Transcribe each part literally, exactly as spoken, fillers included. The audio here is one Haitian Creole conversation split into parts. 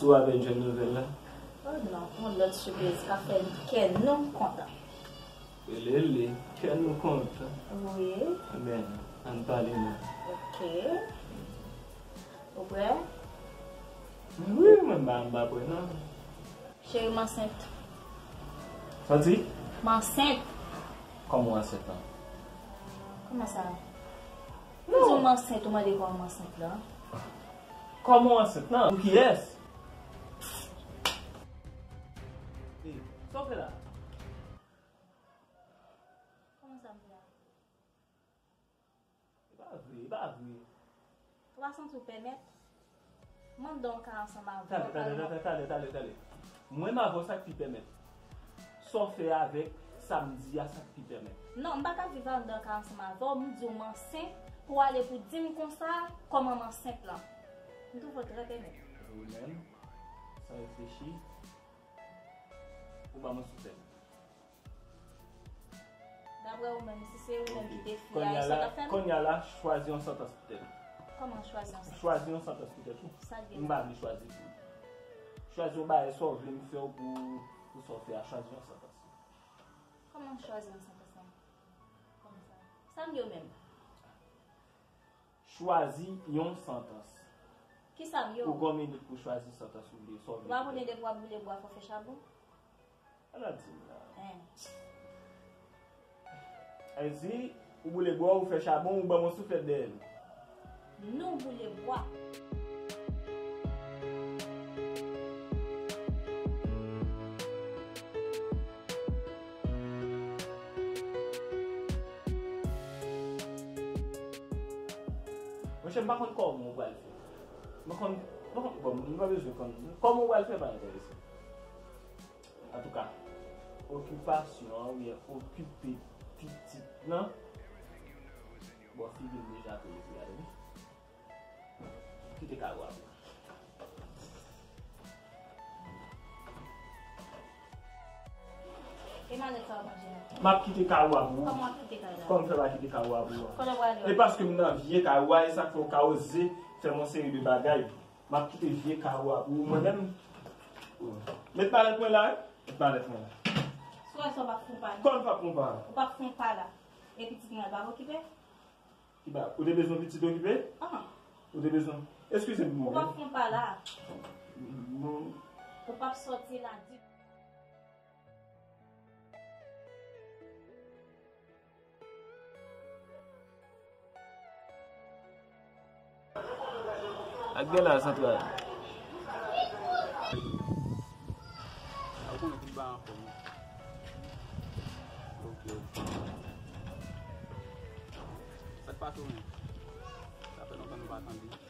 Ou avè jèn nouvèl la? Oh non, yon lòt sipriz k ap fè kè nou kontan. Rele li, kè nou kontan. Wi. Ebyen, ann pale non. Ok. Ou prè? Wi, mwen m pa, m pa prè non. Cheri, m ansent. Sa w di? M ansent. Kòman w ansent lan? Kòman sa? Non. M di w m ansent, ou mande kòman m ansent lan. Kòman w ansent lan? Pou kiyès? Ey, sa w fè la? Kòman sa m fè la? E pa vre, e pa vre. Ou pa santi w pèmèt? Manda w ka ansanm avè w. Tande, tande, tande, tande, tande, tande. Mwen m avè w sa k pi pèmèt. Sa w fè avèk sa m di a sa k pi pèmèt. Non, m pa ka viv anndan ka ansanm avè w, m di w m ansent, pou w ale pou di m konsa, kòman m ansent lan. M twouve w trè pèmèt. Ou menm, san reflechi, ou ban mwen sou tèt. Daprè ou menm, si se ou menm ki te fi a, e sa w t ap fè m? Kounye a la, chwazi yon santans pou tèt ou. Kòman chwazi yon santans? Chwazi yon santans pou tèt ou. Sa k gen la? M pa vle chwazi pou ou. Chwazi yon bagay sa w vle m fè w pou, pou sa w fè a. Chwazi yon santans. Kòman chwazi yon santans lan? Kòman sa? Sa m yo menm? Chwazi yon santans. Kisa m yo? Ou gen yon minit pou chwazi santans ou vle, sa w vle. Ou pa konnen depi w ap boule bwa fò w fè chabon? Ala di m la. Hein. Ayiti, ou boule bwa, ou fè chabon, ou ban m yon souflèt dèyè l. Nou boule bwa. Monchè, m pa konn kòman w pral fè. M pa konn, m pa konn, bon, m pa bezwen konn. Kòman w pral fè pa enterese m. Antouka, okipasyon an oubyen okipe pitit lan, bon, figi l deja tou epi gade wi. Kite kawo a pou. E malèt sa w manje la? M ap kite kawo a pou ou. Kòman w ap kite kay la? Kòman m fè pa kite kawo a pou ou? Kote w prale? E paske m nan vye kawo a, e sa k fè w ka oze fè m yon seri de bagay. M ap kite vye kawo a pou ou mwen menm. Met malèt mwen la, wi. Met malèt mwen la. Si w wè sa w p ap fon pa non. Kòman m p ap fon pa? Ou p ap fon pa la. E pitit mwen pa okipe? Ki ba, ou te bezwen pitit okipe? Ah. Ou te bezwen. Eskize m, mwen. Ou p ap fon pa la. Non. Ou p ap sòti la ditou. Ak gen la santral. Ou konnen tout bagay anfòm wi. Ok, ok. Sa k pase w menm? Sa fè lontan nou pa tande.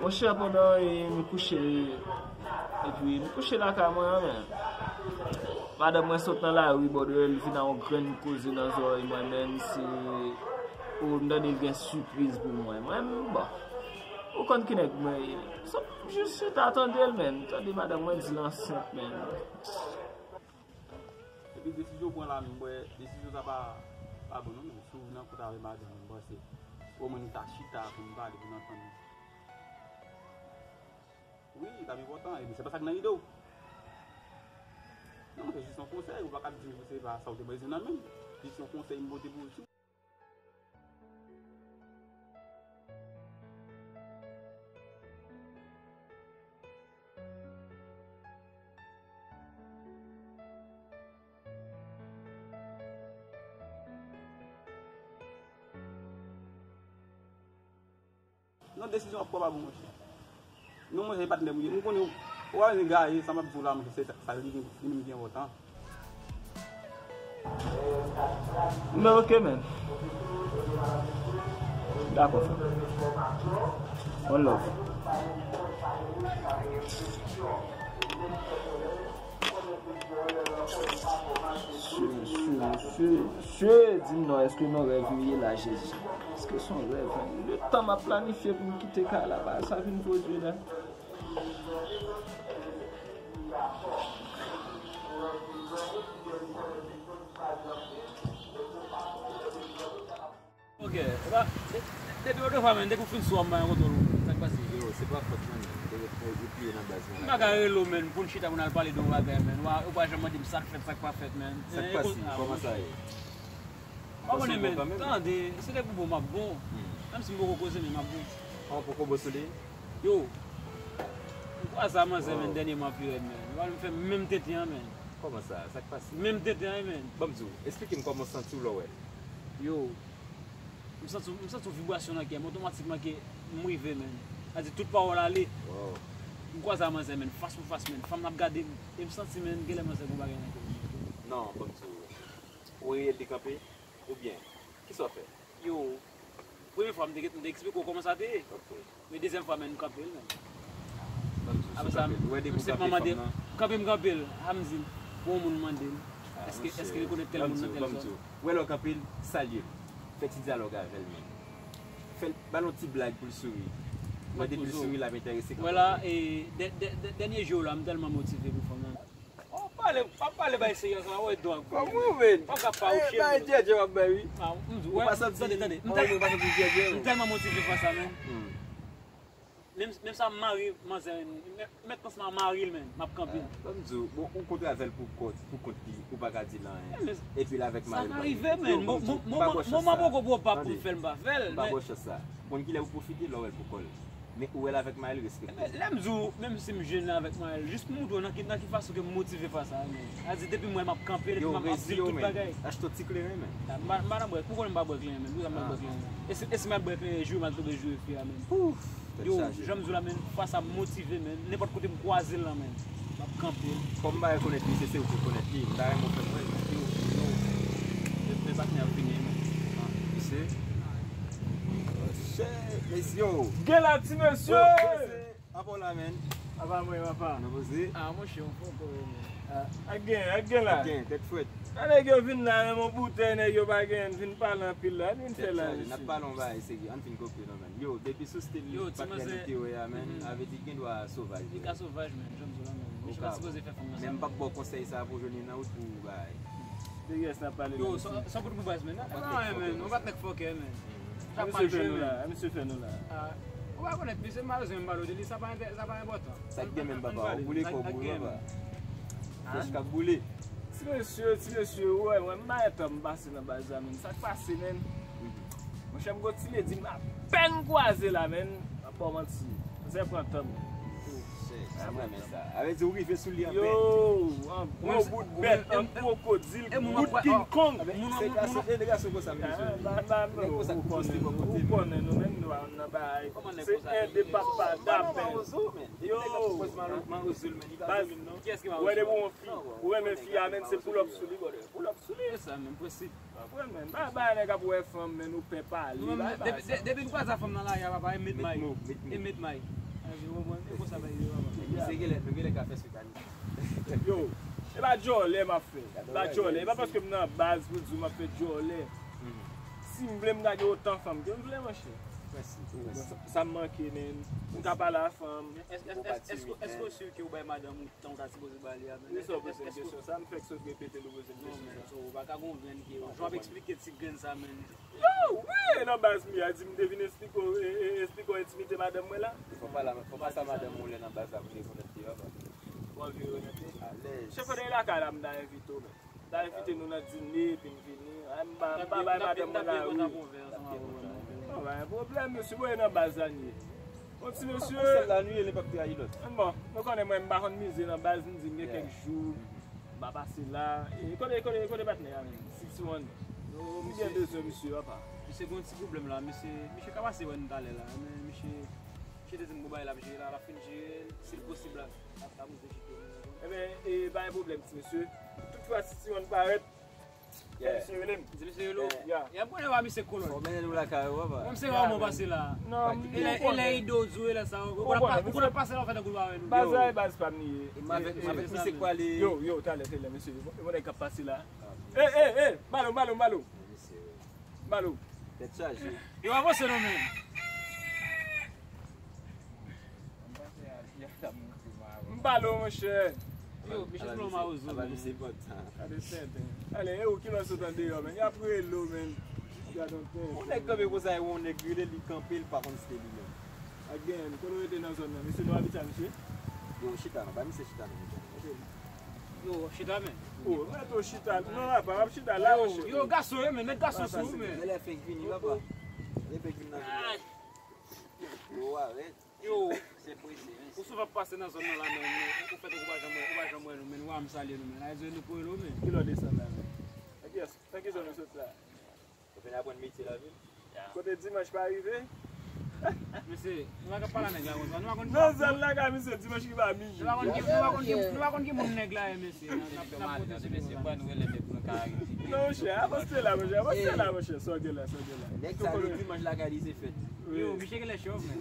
Monchè, pandan, e, m kouche, epi m kouche lakay mwen an, men madanm mwen sot nan lari, bòdè, l vin ak yon grenn koze nan zòrèy mwen, menm si, o, m tande l gen sipriz pou mwen. Mwen, m, bon, ou konn ki nèg mwen ye. M sot jis chita tande l, men m tande madanm mwen di l ansent, men. Epi desizyon w pran la menm, m wè desizyon sa pa, pa bon non, men si w vin nan kote avè madanm ou, m panse omwen nou ta chita pou n pale, pou n antann. Wi, sa enpòtan, e se pa sa k nan ide w. Non, se jis yon konsèy, ou pa ka di m se pa sa w te bezwen nan men m. Jis yon konsèy m pote pou ou. Non, desizyon w ap pran pa bon, monchè. Non, monchè, e patnè m ou ye. M konnen w, w pa bezwen gaye, sa m ap di w la, monchè, se sa, sa li, li menm ki enpòtan. Men ok, man. Dakò, frè. One love. Mesye, mesye, mesye, mesye, di m non, èske nan rèv nou ye la, Jezi? Èske se yon rèv, hein? Letan m ap planifye pou m kite kay la, bagay sa vin pwodui la. Ok, e pa, de-, de-, depi otrefwa menm, depi w fin sou a, m pa gen kontwòl ou. Sa k pase? Yo, se pa fòt mwen, menn. Te ret, te ret pliye nan baz mwen. M pa ka rele w, menn, pou n chita, pou n al pale de yon bagay, menn. Ou pa, ou pa janm mande m sa k fèt, sa k pa fèt, menn. Sa k pase? Kòman sa ye? Pa konnen, menn. Tande, se depi bon m ap bon. Menm si m poko koze, men m ap bon. An poko bon sou li? Yo, m kwaze a manzè, menn, dènyèman pi rèd, menn. Li fè m menm tenten an, menn. Kòman sa? Sa k pase? Menm tenten an, menn. Ban m di w, eksplike m kòman w santi w lè w wè l. Yo, m santi, m santi yon vibrasyon nan kè m, otomatikman ke m rive, menn. Sa di tout pawòl ale. M kwaze a manzè, menn, fas pou fas, menn. Fanm nan ap gade m, e m santi, menn, genlè manzè gon bagay nan kè l. Non, ban m di w. Ou reyèl te kanpe? Oubyen, kisa w fè? Yo, premye fwa m te, m te eksplike w kòman sa te ye. Ok. Men dezyèm fwa, menn, m kanpe l, menn. Ban m di w, si w kanpe l, ou wè depi w kanpe fanm nan. Kanpe m kanpe l, a m di l, pou yon moun mande m, èske, èske li konèt tèl moun nan tèl zòn. Ou wè lè w kanpe l, salye l. Fè ti dyalòg avè l, menn. Fè l, ba l yon ti blag pou l souri. Mande pou l souri, l ap enterese kanpe. Wè la, e, dè-, dè-, dè-, dènye jou la, m tèlman motive pou fanm nan. Oh, pale, pa pale bay serye sa, wè dwòg. Kòman, menn? Pa ka fawouche, bay menn. Djèdjè w ap bay, wi. Ah, m di w, ou pa santi, tande, tande. Ou pa santi djèdjè, menn? M tèlman motive fwa sa, menn. Hmm. Menm, menm sa, m mari manzè, menn. Mèt, mèt konsman mari l, menn. M ap kanpe l. Ah, ban m di w, bon, ou kontre avè l pou kont, pou kont li, ou pa ka di l anyen. Epi l avèk mari l. Sa ka rive, menn. Moman poko pwòp pou m fè l, m pa fè l. M pa ba w chans sa. Konn kilè ou pwofite, lè w wè l pou kò l. Men ou wè l avèk Maël, respekte. Lè m di w, menm si m jwenn avèk Maël, jis pou montre w nan ki, nan ki fason ke m motive fwa sa a, men. Sa di, depi m wè m ap kanpe, depi m ap, ap di l tout bagay. Achte yon ti kleren, men. Ah, m pa, m pa nan bwè, ou konnen m pa bwè kleren, men. Poukisa m pa bwè kleren? E si, e si m ap bwè kleren, joure m al tonbe joure fi a, men. Yo, jan m di w la, men, fwa sa a m motive, men. Nenpòt kote m kwaze l lan, men. M ap kanpe l. Kòm m pa rekonèt li, se, se ou ki rekonèt li. M ta renmen w fè m wè l. Yo, yo. Men, men patnè ap vini, men. Ah, misye. Oh, shit, mesye. Gen la, ti mesye! Apa w la, men? Apa mwen, apa? Nou poze? Ah, monchè, yon fò kò, men. Ah, ak gen, ak gen la. Ak gen, tèt frèt. Sa nèg yo vin la, menm yon boutèy, nèg yo pa gen, vin pale anpil la, vin fè la, mesye. N ap pale yon bagay serye, ann fin kope non, men. Yo, depi sou stil patnè nou te wè a, men, sa vle di gen dwa sovaj vre. Li ka sovaj, men, jan m di w la, men. Misye pa sipoze fè fanm nan sa. Men m p ap ba w konsèy sa pou w jwenn li nan wout pou bagay. De rès n ap pale. Yo, sa, sa kout pou baz, men. Nan, nan, men, ou pa t nèg fòkè, men. Sa misye fè nou la, misye fè nou la. Ah, ou pa konèt, misye malezan, m pale de li, sa pa enpò-, sa pa enpòtan. Sa k gen menm, papa? Ou boule kò w boule, papa. Frèch k ap boule. Ti mesye, ti mesye, ou wè, mwen, m pa gen tan m pase nan baz la, men. Sa k pase, men? Monchè, m kontinye di m apèn kwaze la, men. M ap ba w manti. Manzè pran tan, men. Shit, m renmen sa. Sa vle di ou rive sou li anpè. Yo, an gwo bout bèt, an kwokodil, bout King Kong. Se gason, e nèg gason konsa m bezwen. Nèg konsa ki poste bò kote m. Ou konnen nou menm, nou nan bagay. Se en de papa dapè. Yo, baz, ou wè depi yon fi, ou renmen fi a, men, se pull up sou li, brother. Pull up sou li. Se sa menm, prensip. Pa vre, men. Ba, ba, nèg ap wè fanm, men nou pè pale. Depi, depi, depi n kwaze a fanm nan lari a, papa, e met may. E met may. Ou konprann? E konsa bagay yo, papa. Nou genlè, nou genlè ka fè sou kali. Yo, e pa djòlè m ap fè. E pa djòlè. E pa paske m nan baz pou di w m ap fè djòlè. Si m vle, m ka gen otan fanm ke m vle, monchè. Sa, sa m manke, men. M ka pale a fanm. Èske, èske, èske, èske w si ke w bay madanm ou tan w ta sipoze ba li a, men? Wi, sa w poze m kesyon sa, m fèk sot repete l, ou poze m kesyon sa. Non, men, so, ou pa ka gon grenn ke, jan w ap eksplike ti grenn sa, men. Yo, wi, nan baz m ye a, di m te vin eksplike w, e, e, eksplike w entimite madanm mwen la. Fò pale, fò pase a madanm ou lè nan baz la pou l rekonèt li, papa. Pou l vin rekonèt li. Alèz. Chèf, fò de lakay la, m ta envite w, men. Ta envite nou nan dine, epi n vini. Ay, m pa, m pa bay madanm mwen lari. N ap byen pran nan konvè ansanm avè w, mwen. Pa gen pwoblèm, mesye, bon, e nan baz la n ye. Bon, ti mesye. Bon, sèl la nou ye, li p ap trayi lòt. Bon, nou konnen mwen, m pa konn mize nan baz, m di m gen kèk jou m pa pase la. E kote, kote, kote patnè a menm? Six one. M byen bezwen misye, papa. Misye gen yon ti pwoblèm la, misye, misye ka pase wè n talè la, men misye, misye te di m gon bagay l ap jere la, l ap fin jere l, si l posib la. Ap, ap moute chite. Ebyen, e, pa gen pwoblèm, ti mesye. Tout fwa si Ti Wan parèt, fè misye rele m. Ti mesye rele w? Ya. Ya, bon, e pa misye kolòn. Bon, mennen nou lakay ou, papa. Bon, misye rarman pase la. Non, e lè, e lè Ido di w, e lè sa, ou konn ap, ou konn ap pase la, ou fè tankou w pa wè nou. Baz la, e baz pa m li ye. E m avèk, m avèk misye k prale. Yo, yo, talè, talè, mesye. Bon, nèg k ap pase la. E, e, e, balo, balo, balo. Balo. Tèt chaje. Yo, avanse non, men. M pale w, monchè. Yo, misye sou yon mawozo, men. Gade sèten. Ale, e ou ki lè sot andeyò, men? Y ap rele w, men. Gade yon tèt. Yon nèg kanpe konsa, e yon nèg rele li kanpe, li pa konn si se li menm. Gen, kote w rete nan zòn nan? Mesye, nou abitye a, mesye? Yo, chita non, ba misye chita non, mesye. Yo, chita, men. O, mèt ou chita. Non, apa, w ap chita la, monchè. Yo, gason yo, men, nèg gason sou ou, men. Lè fenk vini, papa. Lè fenk vini nan zòn nan. Yo, arèt. Yo. Se prese, mesye. Ou souvan pase nan zòn nan la, men, men ou fèt ou pa janm wè, ou pa janm wè nou, men, ou pa janm salye nou, men. Ayizye nou kouri nou, men. Ki lè w desann la, men? Nan ki, nan ki zòn ou sot la? Ou fin aprann metye lavil? Kote dimanch pa rive? Mesye, nou pa ka pale a nèg la konsa. Nou pa konn ki... Nan zòn la ka misye dimanch ki pa midi. Nou pa konn ki, nou pa konn ki, nou pa konn ki moun nèg la ye, mesye. N ap, n ap, n ap pote sou mesye, pran nou rele men pou nou ka... Non, monchè, avanse la, monchè, avanse la, monchè. Sa w gen la, sa w gen la. Nèg sa, le dimanch lakay li se fèt. Yo, misye gen lè cho, men.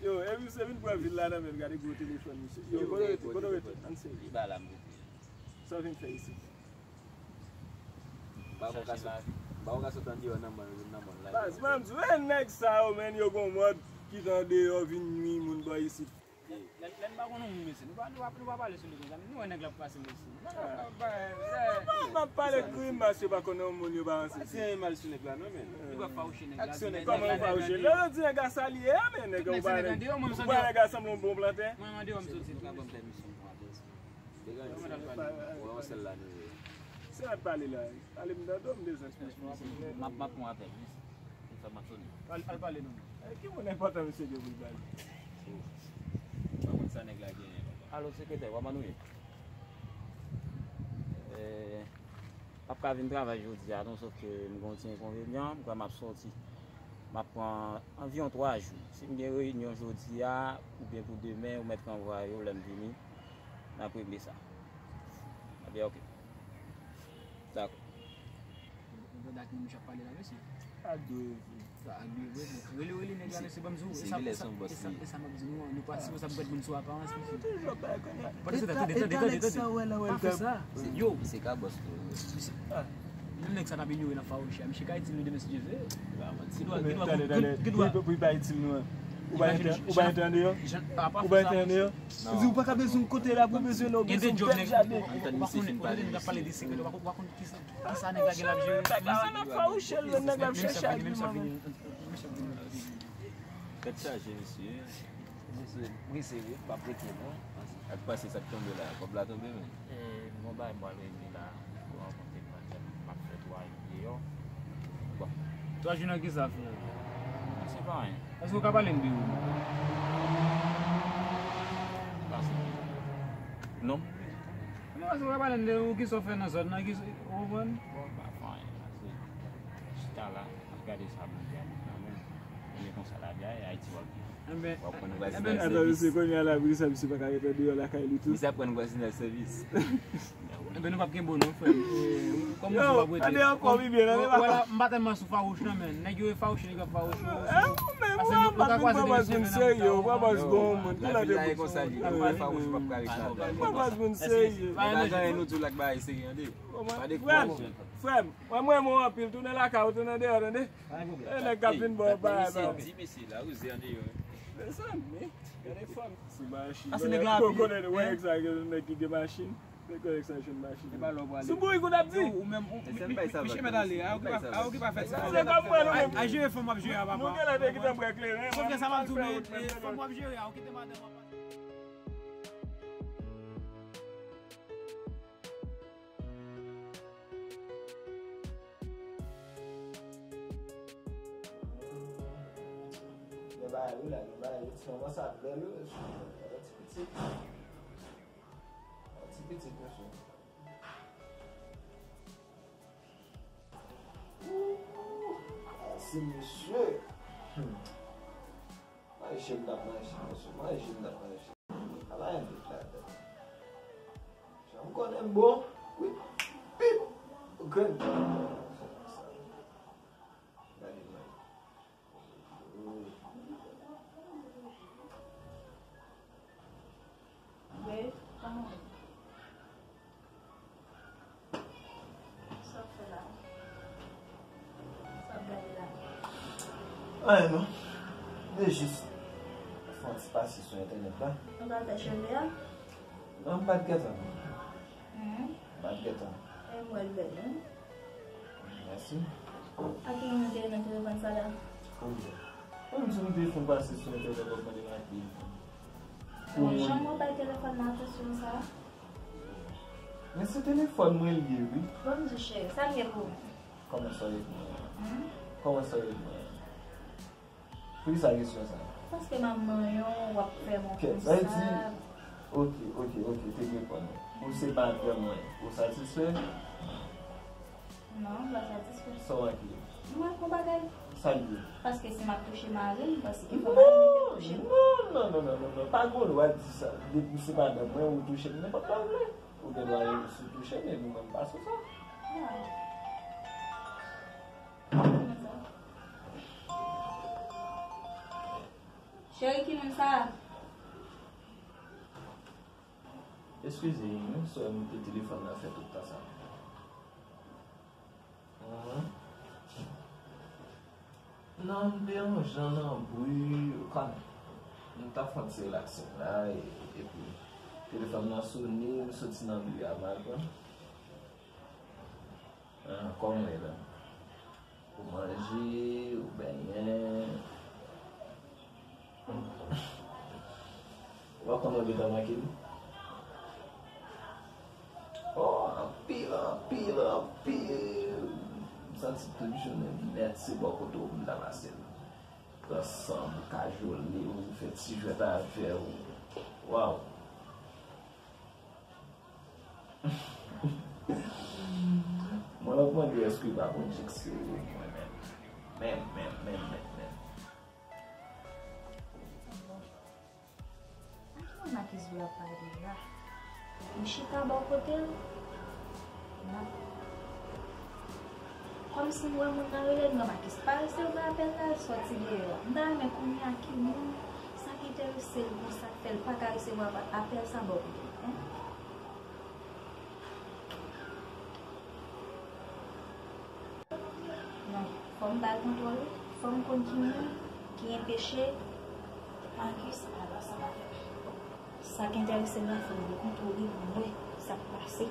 Yo, e misye vin pran vil la nan men l, gade gwo telefòn misye. Yo, kote w rete, kote w rete? Ann seri. Li ba la m rete. Sa w vin fè isit? Ba w ka sot, ba w ka sot andeyò nan mòn, nan mòn la. Baz, man, m di w, e nèg sa yo, men, yo gon mòd kite andeyò vin nwi moun bò isit. Lè, lè n pa konn yon moun, mesye, nou pa, nou pa, nou pa pale sou li konsa. Nou wè nèg la ap pase, mesye. Nèg la ap bay, m ap pale grimas, yo pa konn yon moun, yo pa ranse. Pa di anyen mal sou nèg la, non, men. Li pa fawouche nèg la. Aksyon nèg la. Kòman yo fawouche? Lè yo di nèg la sa li ye a, men nèg la, ou pa nèg la sanble yon bon plantè. Mwen, mwen, deyo, m sot. Ou pa nèg la sanble yon bon plantè. Degaje w, se yon sèl la nou ye. Se ap pale la. Pale m nan do, m bezwen ekspresyon. M ap, m ap pran apèl, wi. Li fè m ap sonnen. Al, al pale non. E, ki moun enpòtan misye gen pou l pale? M pa konn sa nèg la genyen, papa. Alo, sekretè, kòman nou ye? E, m ap ka vin travay jodi a, non, sòf ke m gen yon ti enkonvenyan, m kwè m ap sòti. M ap pran anviwon twa jou. Si m gen reyinyon jodi a, oubyen pou demen, ou mèt ranvwaye yo lè m vini. N ap regle sa. Ebyen, oke. Dakò. Ou tande ak moun misye ap pale la, mesye? Ak dwe vre. Ak dwe vre, bon. Rele, rele nèg la, mesye, ban m di w. E sa, e sa, e sa, e sa m ap di nou an. Nou pa sipoze ap pran moun sou aparans, mesye. Toujou ap bay konnen. Pandan se tan, tande, tande, tande, tande. Pa fè sa. Yo. Misye ka bòs tou. Misye. Menm nèg sa n ap inyore nan fawouche a, misye ka itil nou demen si Dye vle. Li pa manti. Li dwa, li dwa, li dwa. Pou li pa itil nou an. Ou pa entè, ou pa entè andeyò? Ou pa entè andeyò? Ou di ou pa ka bezwen yon kote la pou bezwen lè w bezwen yon bèl jaden. Ou pa konnen, ou pa konnen nèg la ap pale de sekrè, ou pa konn kisa, kisa nèg la gen l ap jere. Nèg la nan fawouche l, nèg la ap chèche agiman. Tèt chaje, mesye. Mesye, prese wi, m ap rete non. Ak pase sa k tonbe la, kòb la tonbe, men. E, m gon bagay m pral regle la. Pou rankontre m nan jèn, m ap fè twa jou deyò. Bon. Twa jou nan kisa, frè? Se pa anyen. Èske w ka pale m de ou? Pase. Non. Non, èske w ka pale m de ou, kisa w fè nan zòn nan, kisa, ou konprann? Bon, pa fè anyen, pase. Chita la, ap gade sa Bondye ap ban nou. Men konsa lavi a ye, Ayiti w ap viv. Enben, w ap pran nou vwazinaj sèvis. Atò, mesye, kounye a la, poukisa misye pa ka ret andeyò lakay li tou? Misye ap pran nou vwazinaj sèvis. Enben, nou p ap kenbe w non, frè m. E, kòm ou di w ap rete. Andeyò ankò pi byen, non, se pa... Vwala, m pa tèlman sou fawouch non, men nèg yo e fawouche, nèg yo ap fawouche. Paske nou, nou ka kwaze de mesye, men nou pa... Ou pa bòs moun serye, ou pa bòs bon moun. Ki lè te konsa li, lè fawouch w ap ka ret la. Ou pa bòs moun serye. Pa gen anyen nou di w la k bagay serye, tande. Pa de fawouch. Frè m, mwen, mwen, mwen anpil, tounen lakay ou, tounen deyò, tande. E nèg k ap vin bò w bagay, bò. Di mesye la, ou ze andeyò. Mezanmi, gade fanm. Sou machin. Ase nèg la ap konnen, wè, nèg sa gen, nèg ki gen machin. Nèg konnen sa jwenn machin. Sou bourik ou t ap di? Ou menm, ou, Misye mèt ale, a okipe, a okipe fè ti fanm. Se kòm mwen, nou menm. A jere fanm w ap jere a, papa. Nou genlè te kite m pran kleren. Konfyans a m ap di w, men, e, fanm w ap jere a, ou kite madanm w ap pase. Gen bagay wi la, gen bagay wi. Ti manman sa bèl wi. Ti pitit. Ti pitit, mesye. Ooh, ah, se mesye. Hmm. Manje m t ap manje, mesye. Manje m t ap manje. Pa gen dout ladan. Jan m konnen m bon, wi. Pip! Grenn. Gade manje. Babe, kòman w ye? Sa w fè la? Sa w ap gade la? Anyen non. M te jis fè yon ti pase sou entènèt la. Ou pral fè cheve a? Non, m pa t gentan non. Hmm? M pa t gentan. E m wè l bèl, wi. Mèsi. A ki moun ou te renmen ki revann sa la? Pou m di w. Ou di w te fon pase sou entènèt w ap mande m ak li. Mwen janm wè w bay telefòn nan atansyon sa. Men se telefòn mwen li ye, wi. Ban m di w cheri, sa m ye pou ou menm? Kòman sa w ye pou mwen? Hmm? Kòman sa w ye pou mwen? Poukisa kesyon sa? Paske m ap manyen w, w ap fè m yon kont sa. Kèt, sa vle di, ok, ok, ok, te gen pwoblèm. Ou se madanm mwen, ou satisfè? Non, m pa satisfè. Sa w manke? M manke yon bagay. Sa l ye? Paske si m ap touche mari m, paske fò mari m te touche m. Non, non, non, non, non, non. Pa gen dwa di sa. Depi se madanm mwen, ou touche m nenpòt lè w vle. Ou gen dwa sou touche m, epi mwen m pa sou sa. Non. Cheri, ki moun sa? Eskize, men sè m te telefòn nan fè tout tan sa. Mhm. Non, m te yon jan nan bri, ou konnen. M t ap fè yon ti relaxing la, e, epi telefòn nan sone, m soti nan bri a, m al pran. Ah, kòman w ye la? Ou manje, ou benyen. Ou pa konn ou gentan manke m? Oh, anpil, anpil, anpil. M santi tout jounen m nèt se bò kote w m ta pase l. Pran san m, kajole w, fè ti jwèt avè w. Waw. Mwen ap mande èske w pa konn Jik se mwen menm. Menm, menm, menm, menm, menm. Ak ki moun Makis vle ap pale la? M chita bò kote l. M ap Kòmsi m wè moun nan rele m nan Makis pa resevwa apèl la, l sòti deyò. M ta renmen konnen a ki moun sa k enterese l konsa k fè l pa ka resevwa apa- apèl sa bò kote l, en? Non, fò m ba l kontwòl wi. Fò m konn ki moun ki enpeche Makis al ansanm avè m. Sa k enterese m la, fò m dekontwole pou m wè sa k pase.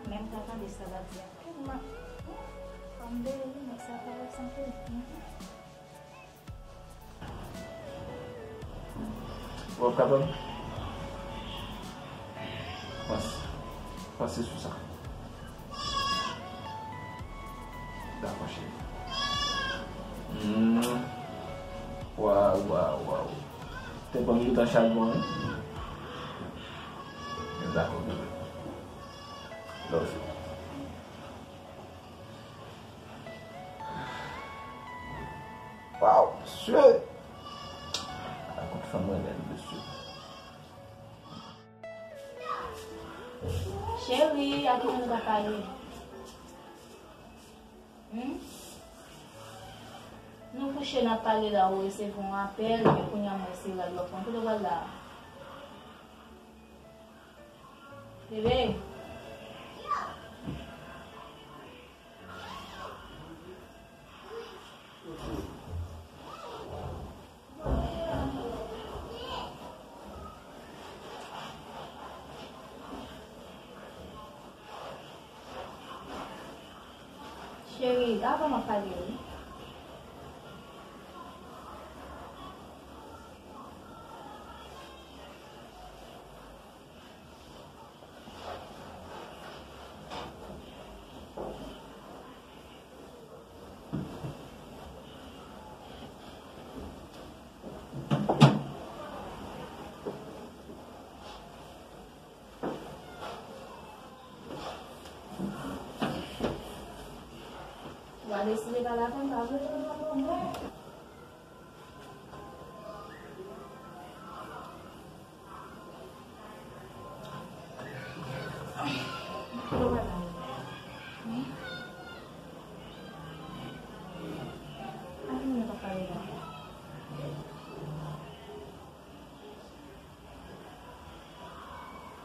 Menm pa tande sa l ap di a. Tèlman, oh, fò m veye wi, nèg sa pa wè santi m. Ou ap kapab? Panse. Panse sou sa. Dakò, cheri. Hmm. Waw, waw, waw. Te ban m toutan chak bon, wi. Men dakò, bebe. Love you. Waw, mesye! A kout fanm renmen l, mesye. Cheri, a ki moun ou ka pale? Hmm? Nou kouche, n ap pale la, ou resevwa yon apèl, men kounye a m wè se rad w ap pran. Kote w pral la a? Bebe! Cheri, avan m ap pale wi. Ou pa deside pale avè m, pa vre? Kote w pral la? Hmm? A ki moun ou t ap pale la?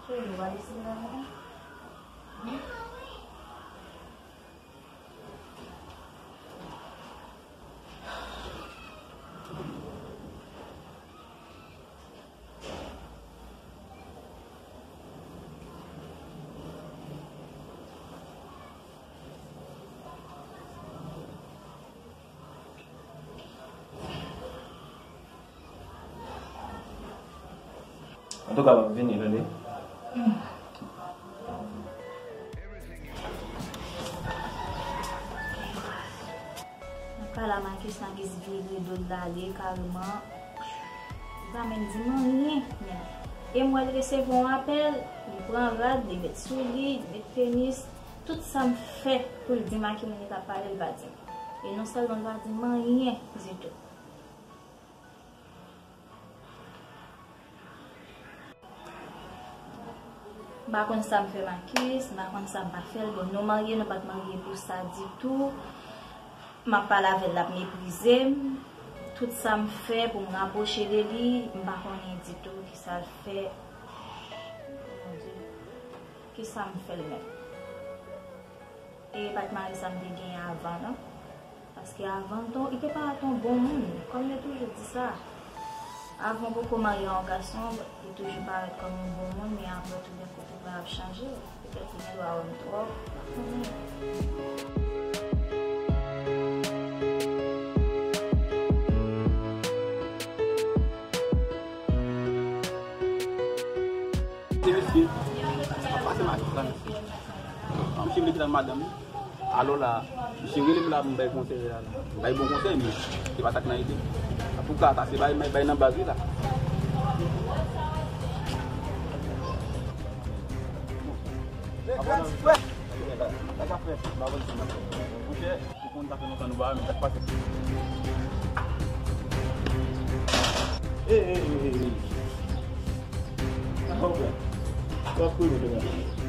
Cheri, ou pa deside pale avè m? Hmm? Antouka, m ap vini, tande. Nan ka la, Makis, Makis vire do l ale kareman. Li pa menm di m anyen, menm. E m wè l resevwa yon apèl, li pran rad, li met sou li, li met tenis, tout sa m fè pou l di m a ki moun li t ap pale, li pa di m. E non sèlman li pa di m anyen ditou. M pa konn sa m fè Makis, m pa konn sa m pa fè l. Bon, nou marye, nou pa t marye pou sa ditou. M ap pale avè l, l ap meprize m. Tout sa m fè pou m rapwoche de li, m pa konnen ditou kisa l fè. Mon Dieu, kisa m fè l menm? E pa t mari sa m te genyen avan, non. Paske avan, ton, li te parèt yon bon moun, kòm yo toujou di sa. Avan w poko marye a yon gason, li toujou parèt kòm yon bon moun, men apre, toudenkou, tout bagay ap chanje. Petèt li gen dwa wè m twòp, m pa konnen. Se mesye, ap pase Makis la, mesye. An, misye vle kite madanm li. Alò la, misye rele m la pou m bay konsèy la. M bay bon konsèy, men se pa sa k nan ide. Antouka, sa se bay, bay nan baz wi la. Monchè, ou konn sa fè lontan nou pa wè, men sa k pase? Ey, ey, ey, ey, ey. Sa k pase? W ap kouri, frè.